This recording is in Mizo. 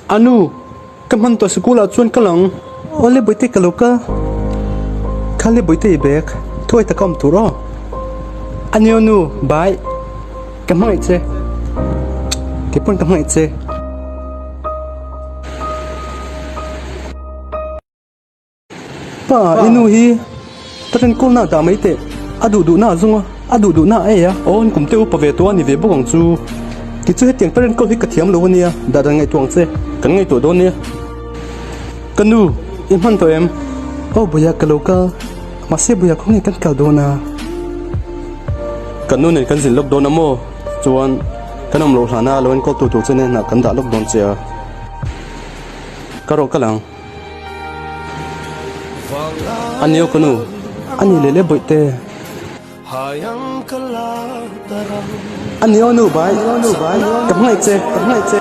Anu, ka hman tawh sikul ah chuan kal ang. Awle bawihte ka lo kal. Khale bawihte i bag, thuai taka awm tur aw. Ani aw nu, bye. Ka hmangaih che. Kei pawn ka hmangaih che. Pa, i nu hi ka rinkulna dah mai teh. A duh duhna a zung a, a duh duhna a ei a. Aw, an kum te upa ve tawh a ni ve bawk ang chu. Tichu hetiang ka rinkawl hi ka thiam lo a nia, dah dan ngaihtuah ang che. Kan ngaihtuah dawn nia. Ka nu, i hman tawh em? Aw Buia, ka lo kal. Mahse Buia khawnge kan kal dawn a? Ka nu nen kan zin lawk dawn a maw? Chuan, kan awm loh hlana lo enkawl tu tur che nen ah kan dah lawk dawn che a. Ka rawh kal ang. A ni aw ka nu, a ni leh leh bawihte. A ni aw nu bai, ka hmangaih che, ka hmangaih che.